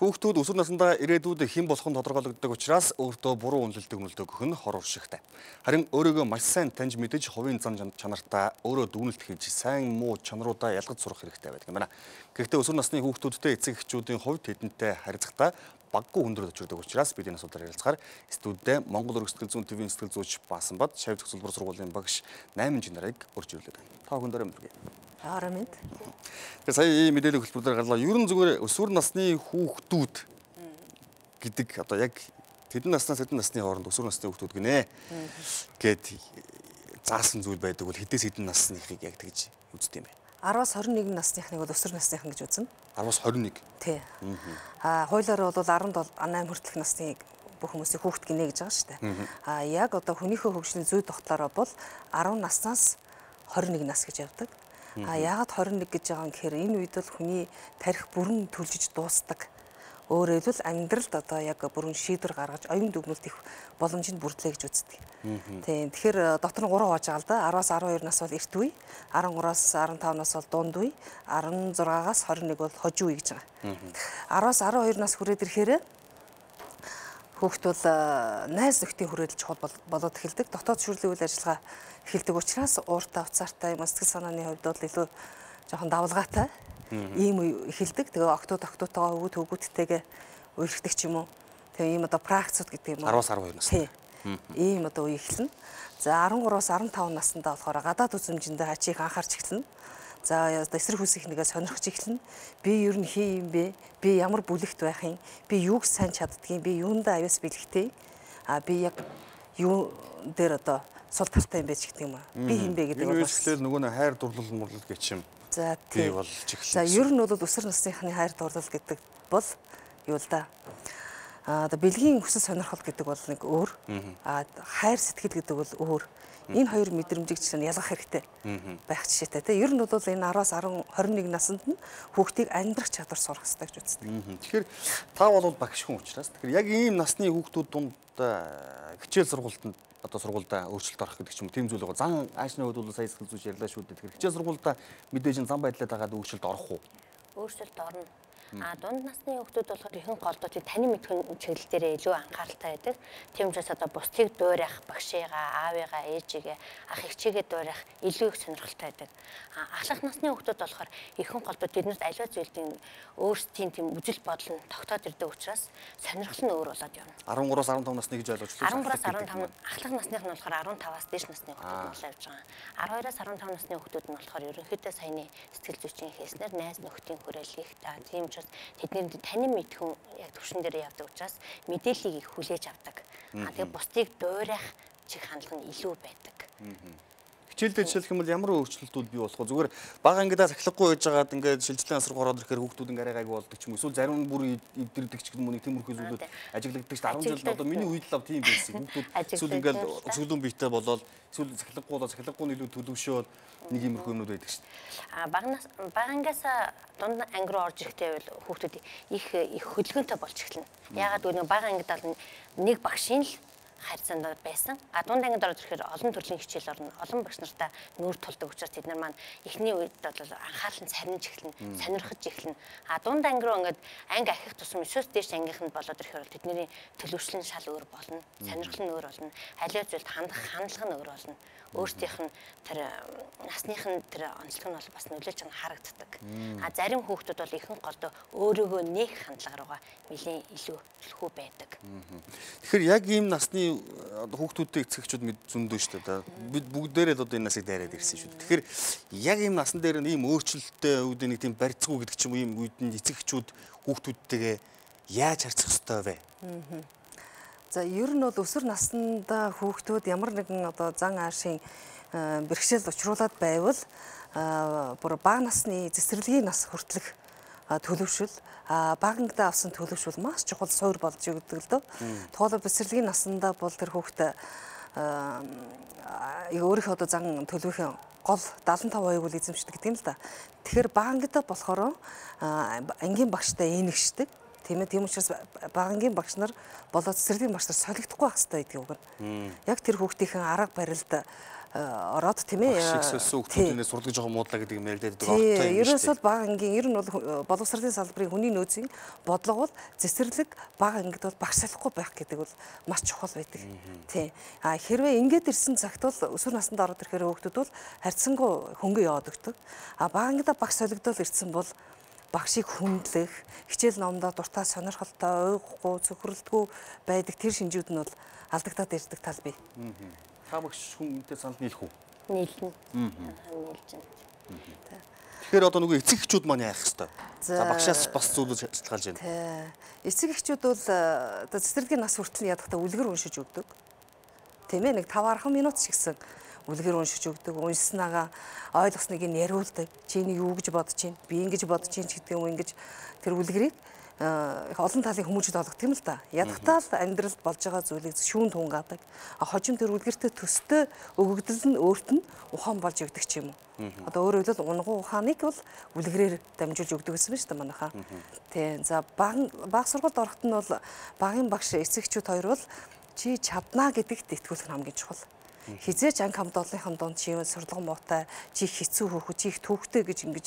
Хүүхдүүд өсвөр насндаа ирээдүйд хэн болох нь тодорхойлогддог учраас өөртөө буруу үнэлэлт өгөх нь хор уршигтай. Харин өөрийгөө маш сайн таньж мэдэж хувийн зан чанартаа өөрөө дүгнэлт хийж сайн муу чанаруудаа ялгаж сурах хэрэгтэй байдаг юм байна. Гэхдээ өсвөр насны хүүхдүүдтэй эцэг эхчүүдийн хувьд тэдэнтэй харьцахдаа баггүй хүндрэл учирдаг учраас бид энэ асуудлаар ярилцахаар студидээ Монгол Өргө Сэтгэл зүйн төвийн сэтгэл зүйч Баасанбат, Шавь зохицуулбар сургуулийн багш 8 жин нарыг урьж ирлээ. Та бүхэн дөрөв мэдрэг. Орой мэнд. Тэгээ сая ийм мэдээлэл хөтөлбөр дээр гарлаа. Ер нь зүгээр өсвөр насны хүүхдүүд гэдэг одоо яг тэдэн наснаас тэдэн насны хооронд өсвөр насны хүүхдүүд гинэ гэд заасан зүйл байдаг бол хэдээс хэдэн насныхыг яг тэгж үздэг юм бэ? 10-аас 21 насныхныг бол өсвөр насныхан гэж үзнэ. 10-аас 21. Тий. Аа хуулиар бол 18 хүртэлх насны бүх хүмүүсийг хүүхд гинэ гэж байгаа шүү дээ. Аа яг одоо хүнийхээ хөгжлийн зүй тогтлороо бол 10 наснаас 21 нас гэж явдаг. А яагаад 21 гэж байгаа юм гэхээр энэ үед бол хүний тарих бүрэн төлжиж дуустдаг. Өөрөөр хэлбэл амьдралд одоо яг бүрэн шийдвэр гаргаж оюун дүгнэлт их боломжинд бүрдлээ гэж үздэг. Тийм. Тэгэхээр дотор нь 3 хувааж байгаа л да. 10-аас 12 нас бол эрт үе, 13-аас 15 нас бол дунд үе, 16-аас 21 бол хожим үе гэж байгаа. 10-аас 12 нас хүрээд ирэхээр хүүхд бол найз нөхдийн хүрээлэл чухал болоод эхэлдэг. Дотоод шүрлийн үйл ажиллагаа эхэлдэг учраас ууртай, уцаартай юм сэтгэл санааны хувьд бол илүү жоохон давлгаатай ийм үе эхэлдэг. Тэгээ октод октоотойгоо өвгөд хөвгүүдтэйгээ уйлхдаг ч юм уу. Тэгээ ийм одоо пракцууд гэдэг юм уу. 10-аас 12 нас. Тий. Ийм одоо үе эхэлнэ. За 13-аас 15 наснда болохоор гадаад үзмжиндээ хачийг анхаарч эхэлнэ. За эсрэг хүсэх нэгээ сонирхож эхэлнэ. Би ер нь хий юм бэ? Би ямар бүлэгт байх юм? Би юуг сайн чаддгийг? Би юундаа аюус бэлэгтэй? А би яг юу дээр одоо сул талтай юм бэ ч гэдэг юм аа. Би хин бэ гэдэг бол бас нөгөө нэг хайр дурлал мурлал гэж юм. За тий. Болж эхэлнэ. За ер нь бол өсвөр насныхны хайр дурлал гэдэг бол юу л да. А одоо бэлгийн хүсэл сонирхол гэдэг бол нэг өөр. А хайр сэтгэл гэдэг бол өөр. Энэ хоёр мэдрэмжийг чинь ялгах хэрэгтэй байх жишээтай тий. Ер нь бол энэ 10-аас 10 21 наснд нь хүүхдийг амьдрах чадвар сурах хэрэгтэй гэж үздэг. Тэгэхээр та бол багш хүн учраас тэгэхээр яг ийм насны хүүхдүүд дунд хичээл сургуультанд одоо сургуульдаа өөрчлөлт орох гэдэг ч юм уу тийм зүйл байгаа. Зан аашны хувьд бол сая сэтгэл зүйч ярьлаа шүү дээ. Тэгэхээр хичээл сургуульдаа мэдээж нь зан байдлаа дагаад өөрчлөлт орох уу? Өөрчлөлт орно. А дунд насны хүүхдүүд болохоор ихэнх голдуу тийм танин мэдхэн чиглэл дээрээ илүү анхааралтай байдаг. Тийм учраас одоо бусдыг дуурайх, багшигаа, аавыгаа, ээжигээ, ах эгчигээ дуурайх илүү их сонирхолтой байдаг. А ахлах насны хүүхдүүд болохоор ихэнх голдуу тэднэрт аливаа зүйлийн өөрсдийн тийм үзэл бодол нь тогтоод ирдэг учраас сонирхол нь өөр болоод явна. 13-аас 15 насны гэж ойлгочлоо. 13-аас 15 ахлах насных нь болохоор 15-аас дээш насны хүүхдүүд нь явж байгаа. 12-аас 15 насны хүүхдүүд нь болохоор ерөнхийдөө саяны сэтгэл зүйчийн хэлснээр найз нөхдийн хүрээлэл их та тийм тэдний танин мэдхэн яг төвшин дээр явдаг учраас мэдээллийг их хүлээж авдаг. А тэгээ бусдыг дуурайх чиг хандлага нь илүү байдаг. Хичээлдээ жишээлх юм бол ямар өөрчлөлтүүд бий болох вэ? Зүгээр бага ангидаа сахилахгүй байж байгаад ингээд шилжлийн асраг ороод ирэхээр хүүхдүүд ингээ арай гайгүй болдог ч юм уу? Эсвэл зарим бүр эвдэрдэг ч гэдэг юм уу? Нэг тиймэрхүү зүйлүүд ажиглагддаг ч 10 жил одоо миний үед л ав тийм байсан. Хүүхдүүд эсвэл ингээд өсвөлийн биетэй болоод эсвэл сахилахгүй болоод сахилахгүй нь илүү төлөвшөөл нэг иймэрхүү юмнууд байдаг шүү дээ. А бага ангиас дунд анги руу орж ирэхдээ бол хүүхдүүд их их хөдөлгөөнтэй болж эхэлнэ. Яагаад гэвэл бага ангид бол нэг багшийн л харьцаанд байсан. А дунд ангид орж ирэхээр олон төрлийн хичээл орно. Олон багш нартай нүүр тулдаг учраас тэд нар маань эхний үед бол анхаарал нь сарниж эхэлнэ, сонирхож эхэлнэ. А дунд анги руу ингээд анги ахих тусам 9-өөс дээш ангийнх нь болоод ирэхээр бол тэдний төлөвшил нь шал өөр болно, сонирхол нь өөр болно. Аливаа зүйлд хандах хандлага нь өөр болно. Өөрсдийнх нь тэр насных нь тэр онцлог нь бол бас нөлөөж харагддаг. А зарим хүүхдүүд бол ихэнх голдоо өөрөөгөө нээх хандлага руугаа нэлээд илүү төлхөө байдаг. Тэгэхээр яг ийм насны хүүхдүүдтэй эцэг эхчүүд мэд зөндөө шүү дээ. Бид бүгдээрээ л одоо энэ насыг дайраад ирсэн шүү дээ. Тэгэхээр яг ийм насан дээр нь ийм өөрчлөлттэй үед нэг тийм барьцгүй гэдэг ч юм уу ийм үед нь эцэг эхчүүд хүүхдүүдтэйгээ яаж харьцах ёстой вэ? За ер нь бол өсвөр наснда хүүхдүүд ямар нэгэн одоо зан аашийн бэрхшээл учруулад байвал бүр бага насны цэцэрлэгийн нас хүртэлх төлөвшөл бага ангидаа авсан төлөвшөл маш чухал суур болж өгдөг л дөө. Тухайлбал цэцэрлэгийн насандаа бол тэр хүүхд өөрийнхөө одоо зан төлөвийн гол 75% бол эзэмшдэг гэдэг юм л да. Тэгэхээр бага ангидаа болохоор ангийн багштай ээнэгшдэг. Тийм ээ, тийм учраас бага ангийн багш нар болоод цэцэрлэгийн багш нар солигдохгүй байх хэрэгтэй гэдэг үг нь. Яг тэр хүүхдийн арга барилд ороод тийм ээ. Багш их сольсон хүүхдүүднээс сурдаг жоохон муудлаа гэдэг юм яригдаад байдаг ортой юм шүү. Ерөөсөө бага ангийн ер нь бол боловсролын салбарын хүний нөөцийн бодлого бол цэцэрлэг бага ангид бол багш солихгүй байх гэдэг бол маш чухал байдаг. Тий. А хэрвээ ингээд ирсэн цагт бол өсвөр наснд ороод ирэхээр хүүхдүүд бол харьцангуй хөнгөн яваад өгдөг. А бага ангидаа багш солигдол ирсэн бол багшийг хүндлэх, хичээл номдоо дуртай сонирхолтой, уйгахгүй, цөхрөлтгүй байдаг тэр шинжүүд нь бол алдагдаад ирдэг тал бий. Та багш хүнтэй санал нийлэх үү? Нийлнэ. Нийлж байна. Тэгэхээр одоо нөгөө эцэг эхчүүд маань яах ёстой? За багшаас бас зүйлүүд шалтгаалж байна. Тий. Эцэг эхчүүд бол одоо цэцэрлэгийн нас хүртэл ядахдаа үлгэр уншиж өгдөг. Тийм ээ, нэг 5-10 минут ч гэсэн үлгэр уншиж өгдөг. Уншснагаа ойлгосныг нь яриулдаг. Чи энийг юу гэж бодож чинь? Би ингэж бодож чинь гэдэг юм ингэж тэр үлгэрийг их олон талын хүмүүжил олгох юм л да. Ядахтаа л амьдралд болж байгаа зүйлийг шүүн тунгаадаг. Хожим тэр үлгэртэй төстэй өгөгдөл нь өөрт нь ухаан болж өгдөг ч юм уу. Одоо өөрөөр хэлбэл унгуу ухааныг бол үлгэрээр дамжуулж өгдөг гэсэн юм шүү дээ манайхаа. Тий. За баг сургуульд ороход нь бол багийн багш эцэг эхчүүд хоёр бол чи чаднаа гэдэгт итгүүлэх нь хамгийн чухал. Хизээч анги хамт олонныхон дунд чи сурлага муутай, чи хэцүү хөөхө, чи их төвхтэй гэж ингэж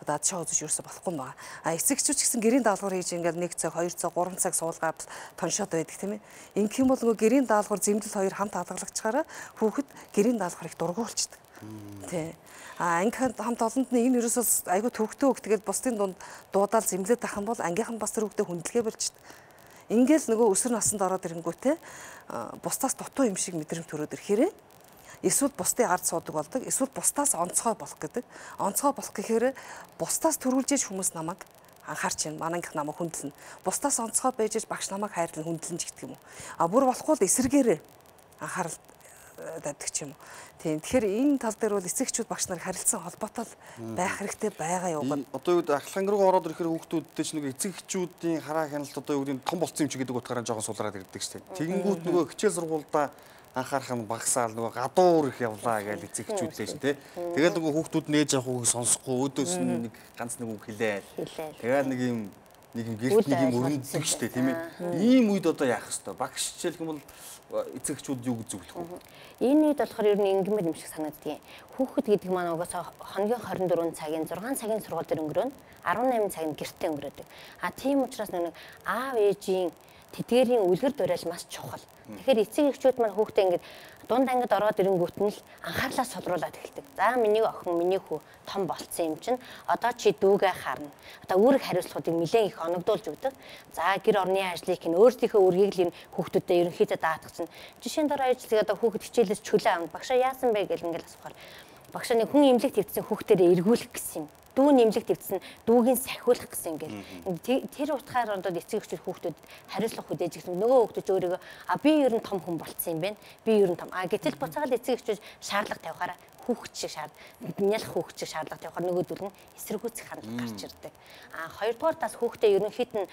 одоо адшаа үзэж юусе болохгүй юм байна. А эцэг эхчүүд ч гэсэн гэрийн даалгавар хийж ингээл 1 цаг, 2 цаг, 3 цаг суулгаад тоншоод байдаг тийм ээ. Ингэх юм бол нөгөө гэрийн даалгавар зэмлэл хоёр хамт хадгалагчаараа хүүхэд гэрийн даалгавар их дургу болчдөг. Тий. А анги хамт олонд нь энэ ерөөсөө айгүй төвхтэй хөөх тэгэл бусдын дунд дуудаал зэмлээд ах юм бол ангийнхан бас тэр хүүхдээ хүндлэгээ болчдөг. Ингээл нөгөө өсвөр наснд ороод ирэнгүүтээ бусдаас дутуу юм шиг мэдрэмж төрөөд ирэхээрээ эсвэл бусдын ард суудаг болдог, эсвэл бусдаас онцгой болох гэдэг. Онцгой болох гэхээр бусдаас төрүүлжээж хүмүүс намайг анхаарч байна, манангийнх намайг хүндлэнэ. Бусдаас онцгой байж багш намайг хайрлан хүндлэн ч гэдэг юм уу. А бүр болохгүй л эсэргээрээ анхаарал тавьдаг ч юм уу. Тийм. Тэгэхээр энэ тал дээр бол эцэг эхчүүд багш нар харилцан холбоотой байх хэрэгтэй байгаа юм. Одоо юу гэдэг ахлах руу ороод ирэхээр хүүхдүүдтэй ч нэг эцэг эхчүүдийн хараа хяналт одоо юу гэдэг том болцсон юм чи гэдэг утгаараа жоохон сулраад ирдэг шүү дээ. Тэгэнгүүт нөгөө хичээл сургуульдаа анхаарах нь багасаал нөгөө гадуур их явлаа гэж эцэг эхчүүдтэй шүү дээ. Тэгэл нөгөө хүүхдүүд нээж авах үгийг сонсохгүй өөдөөс нь нэг ганц нэг үг хэлээл. Тэгэл нэг юм гэрт нэг юм өрнөдөг шүү дээ, тийм ээ. Ийм үед одоо яах ёстой? Багш хичээлэх юм бол эцэг эхчүүд юу гэж зөвлөх вэ? Энэ үед болохоор ер нь ингэмэр юм шиг санагддгийн. Хүүхэд гэдэг маань угаасаа хоногийн 24 цагийн 6 цагийн сургууль дээр өнгөрөөнө, 18 цагийн гэртээ өнгөрөөдөг. А тийм учраас нэг аав ээжийн тэдгээрийн үлгэр дуурайл маш чухал. Тэгэхээр эцэг эхчүүд маань хүүхдээ ингээд дунд ангид ороод ирэнгүүт нь л анхаарлаа сулруулад эхэлдэг. За миний охин, миний хүү том болцсон юм чинь одоо чи дүүгээ харна. Одоо үүрэг хариуцлагуудыг нэлээд их оногдуулж өгдөг. За гэр орны ажлыг хин өөрсдийнхөө үүргийг л энэ хүүхдүүдэд ерөнхийдөө даатгах чинь. Жишээнд дараа ажлыг одоо хүүхэд хичээлээс чөлөө авна. Багшаа яасан бэ гэл ингээл асуухаар багшаа нэг хүн имлэг твцсэн хүүхдэрээ эргүүлэх гэсэн юм. Дүү нэмлэг твцсэн дүүгийн сахиулах гэсэн ингээл тэр утгаар одоо эцэг эхчүүд хүүхдүүдэд хариуцлага хүлээж гэсэн нөгөө хүүхдүүд өөрийгөө а би ер нь том хүн болцсон юм байна. Би ер нь том. А гэтэл буцаагаад эцэг эхчүүд шаардлага тавихаараа хүүхэд шиг нялх хүүхэд шиг шаардлага тавихаар нөгөөдөл нь эсэргүүцэх хандлага гарч ирдэг. А хоёрдугаар тас хүүхдээ ерөнхийд нь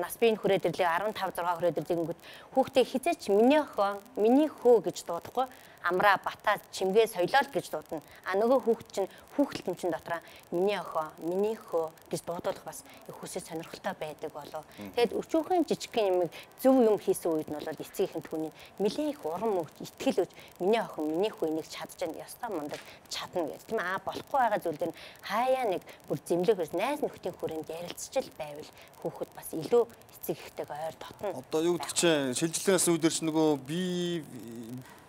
нас биеийн хүрээд ирлээ 15 6 хүрээд ирлээ хүүхдээ хизээч миний охин, миний хөө гэж дуудахгүй амраа бата чимгээ соёлоо л гэж дуудана. А нөгөө хүүхэд чинь хүүхэлдэм чинь дотроо миний охин, миний хөө гэж дуудуулах бас их хүсэл сонирхолтой байдаг болов. Тэгээд өчүүхэн жижигхэн юмыг зөв юм хийсэн үед нь бол эцэгийнхэн түүний нэлээд их урам өгч, итгэл өгч миний охин, миний хүү энийг чадж байна, ёстой мундаг чадна гэж. Тийм аа болохгүй байгаа зүйл дээр хаяа нэг бүр зэмлэх ус найз нөхдийн хүрээнд ярилцж л байвал хүүхэд бас илүү эцэг эхтэйг ойр дотно. Одоо юу гэдэг чинь шилжилтийн насны үедэр чинь нөгөө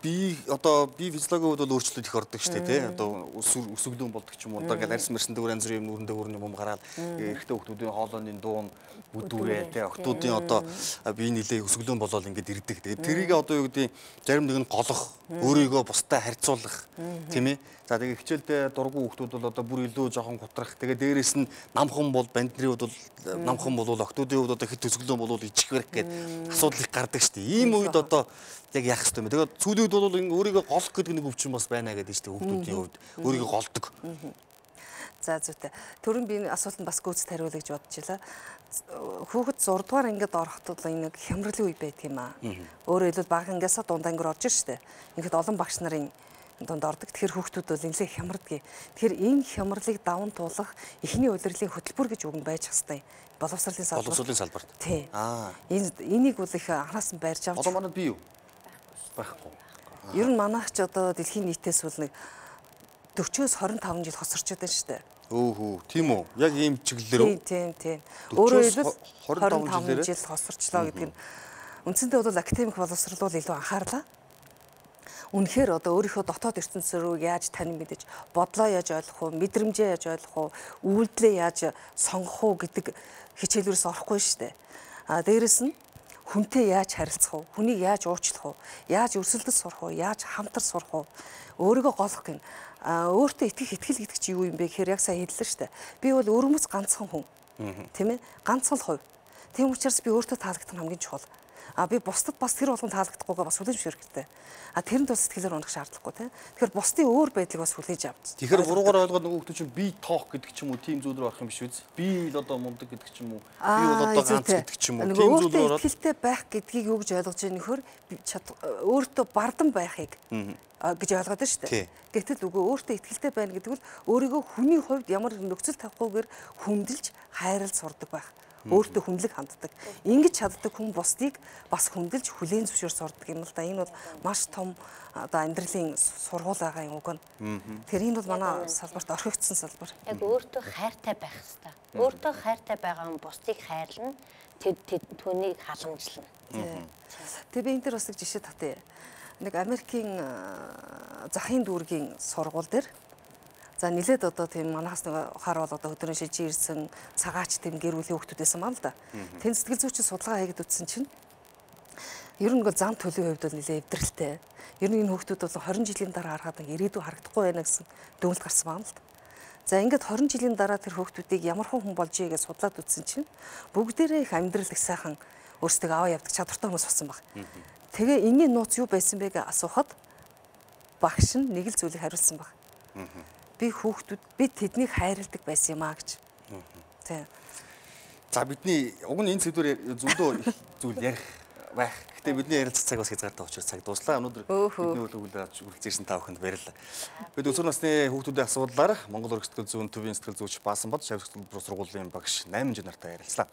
би одоо би физиологийн хувьд бол өөрчлөлт их ордог шүү дээ, тий. Одоо өсөглөн болдог ч юм уу, одоо ингээл арьс мэрсэн дээгүүр янз бүрийн юм нүрэн дээгүүр юм гараад эрэгтэй хүүхдүүдийн хоолойны дуун бүдүүрээ, тий. Охтуудын одоо бие нилээ өсөглөн болоод ингээд ирдэг. Тэгээд тэрийг одоо юу гэдэг зарим нэг нь голох, өөрийгөө бусдад харьцуулах, тийм ээ. За тэгээд хичээлдээ дургүй хүүхдүүд бол одоо бүр илүү жоохон гутрах. Тэгээд дээрээс нь намхан бол банд нарын хувьд бол намхан бол охтуудын хувьд одоо хэд өсөглөн бол ичих хэрэг гээд асуудал их гардаг шүү дээ. Ийм үед одоо яг яах ёстой юм бэ? Тэгээд сүүлийн үед бол өөрийгөө голох гэдэг нэг өвчин бас байна гэдэг чинь хүүхдүүдийн хувьд өөрийгөө голдог. За зүйтэй. Түрүүн би асуултанд бас гүйцэд хариулъя гэж бодож илаа. Хүүхэд 6 дугаар ангид ороход бол энэ нэг хямралын үе байдаг юм аа. Өөрөөр хэлбэл бага ангиасаа дунд анги руу орж штэ. Ингээд олон багш нарын дунд ордог. Тэгэхээр хүүхдүүд бол нэлээд хямардгийг. Тэгэхээр энэ хямралыг даван туулах эхний улирлын хөтөлбөр гэж үг нь байж хэвээр. Боловсролын салбар. Боловсролын салбарт. Тий. Энийг бол их анхаас нь барьж авч. Одоо манад бий юу? Байхгүй. Ер нь манайх ч одоо дэлхийн нийтээс бол нэг 40-оос 25 жил хоцорчод байна шүү дээ. Өөхөө, тийм үү? Яг ийм чиглэлээр үү? Тийм. Өөрөөр хэлбэл 25 жил хоцорчлоо гэдэг нь үндсэндээ бол академик боловсрол илүү анхаарлаа. Үнэхээр одоо өөрийнхөө дотоод ертөнц рүү яаж танин мэдэж, бодлоо яаж ойлгох уу, мэдрэмжээ яаж ойлгох уу, үйлдэлээ яаж сонгох уу гэдэг хичээлүүрээс орохгүй шүү дээ. А дээрэс нь хүнтэй яаж харилцах уу, хүнийг яаж уучлах уу, яаж өрсөлдөж сурах уу, яаж хамтар сурах уу, өөрийгөө голох гин. Өөртөө итгэх итгэл гэдэг чи юу юм бэ гэхээр яг сайн хэллээ шүү дээ. Би бол өрмөц ганцхан хүн. Тийм ээ? Ганцхан л хувь. Тийм учраас би өөртөө таалагдах нь хамгийн чухал. А би бусдад бас тэр болгон таалагдахгүйгээ бас хүлээж зөвшөөрөх хэрэгтэй. А тэрэнд бас сэтгэлээр унах шаардлагагүй тийм. Тэгэхээр бусдын өөр байдлыг бас хүлээж авч. Тэгэхээр буруугаар ойлгоод нөгөө хүмүүс чинь би тоох гэдэг ч юм уу тийм зүйл рүү орох юм биш үз. Би л одоо мундаг гэдэг ч юм уу. Би бол одоо ганц гэдэг ч юм уу. Тийм зүйл рүү ороод итгэлтэй байх гэдгийг юу гэж ойлгож байгаа нөхөр өөртөө бардан байхыг гэж ойлгоод байна шүү дээ. Гэтэл үгүй, өөртөө итгэлтэй байна гэдэг нь өөрийгөө хүний хувьд ямар нөхцөл тавихгүйгээр хүндэлж хайрлж сурдаг байх. Өөртөө хүндлэг ханддаг. Ингэж чаддаг хүн бусдыг бас хүндэлж хүлээн зөвшөөр сурдаг юм л да. Энэ бол маш том одоо амьдралын сургууль байгаа юм уг нь. Тэгэхээр энэ бол манай салбарт орхигдсон салбар. Яг өөртөө хайртай байх хэрэгтэй. Өөртөө хайртай байгаа хүн бусдыг хайрлна, түүнийг халамжлана. Тэгээ би энэ дээр бас нэг жишээ татъя. Нэг Америкийн захын дүүргийн сургууль дээр за нилээд одоо тийм манахаас нэг хар бол одоо өдрийн шижин ирсэн цагаач тийм гэр бүлийн хүүхдүүд байсан маа л да. Тэн сэтгэл зүйчийн судалгаа хийгээд үзсэн чинь ер нь бол зам төлөвийн хувьд бол нилээ эвдрэлтэй. Ер нь энэ хүүхдүүд бол 20 жилийн дараа харахад ирээдүй харагдахгүй байна гэсэн дүгнэлт гарсан маа л да. За ингээд 20 жилийн дараа тэр хүүхдүүдийг ямар хүн болж ий гэж судлаад үзсэн чинь бүгдээрээ их амьдрал их сайхан өөрсдөө аваа явдаг чадвартай хүмүүс болсон баг. Тэгээ энэний нууц юу байсан бэ гэж асуухад багш нь нэг л зүйлийг хариулсан баг. Би хүүхдүүд би тэднийг хайрладаг байсан юм а гэж. Тийм. За бидний уг нь энэ сэдвээр зөндөө их зүйл ярих байх. Гэтэ бидний ярилцах цаг бас хязгаартай учраас цаг дууслаа. Өнөөдөр бидний үйл авч үргэлжлүүлсэн та бүхэнд баярлалаа. Бид өсвөр насны хүүхдүүдийн асуудлаар Монгол Өрг сэтгэл зүйн төвийн сэтгэл зүйч Баасанбат Шавь сургуулийн багш 8 жин нартай ярилцлаа.